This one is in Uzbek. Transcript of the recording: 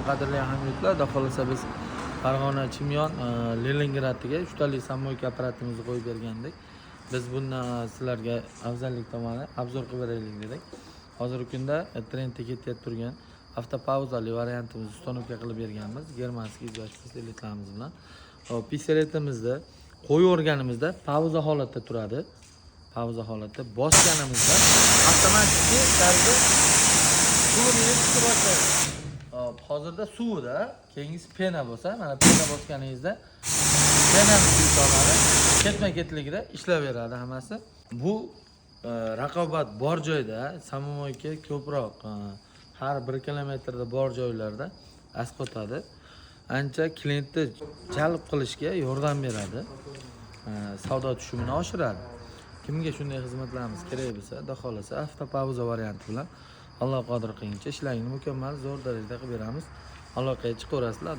Qadrli hamyurtlar. Xudo xohlasa, biz Farg'ona, Chimyon, Leningraddagi uchtalik самомойка apparatimizni qo'yib bergandik. Biz bundan sizlarga afzallik tomoni обзор qilib beraylik dedik. Hozirgi kunda trendda ketayotib turgan avtopauzali variantimizni установка qilib berganmiz. Германский pistoletlarimiz bilan. Hop, pistoletimizni qo'yaverganimizda pauza holatda turadi. Pauza holatda bosganimizda avtomatik tarzda suvini chiqa boshlaydi. Hop, hozirda suvida, keyingisi пена bo'lsa, mana пена bosganingizda пена ni suv oladi. Ketma-ketligida ishlayveradi hammasi. Bu raqobat bor joyda, самомойка ko'proq har 1 kilometrda bor joylarda asqotadi. Ancha klientni jalb qilishga yordam beradi. Savdo tushumini oshiradi. Kimga shunday xizmatlarimiz kerak bo'lsa, xudo xohlasa, avtopauza varianti bilan Alloh qodir qilguncha ishlaringni mukammal zo'r darajada qilib beramiz. Aloqaga chiqaverasizlar.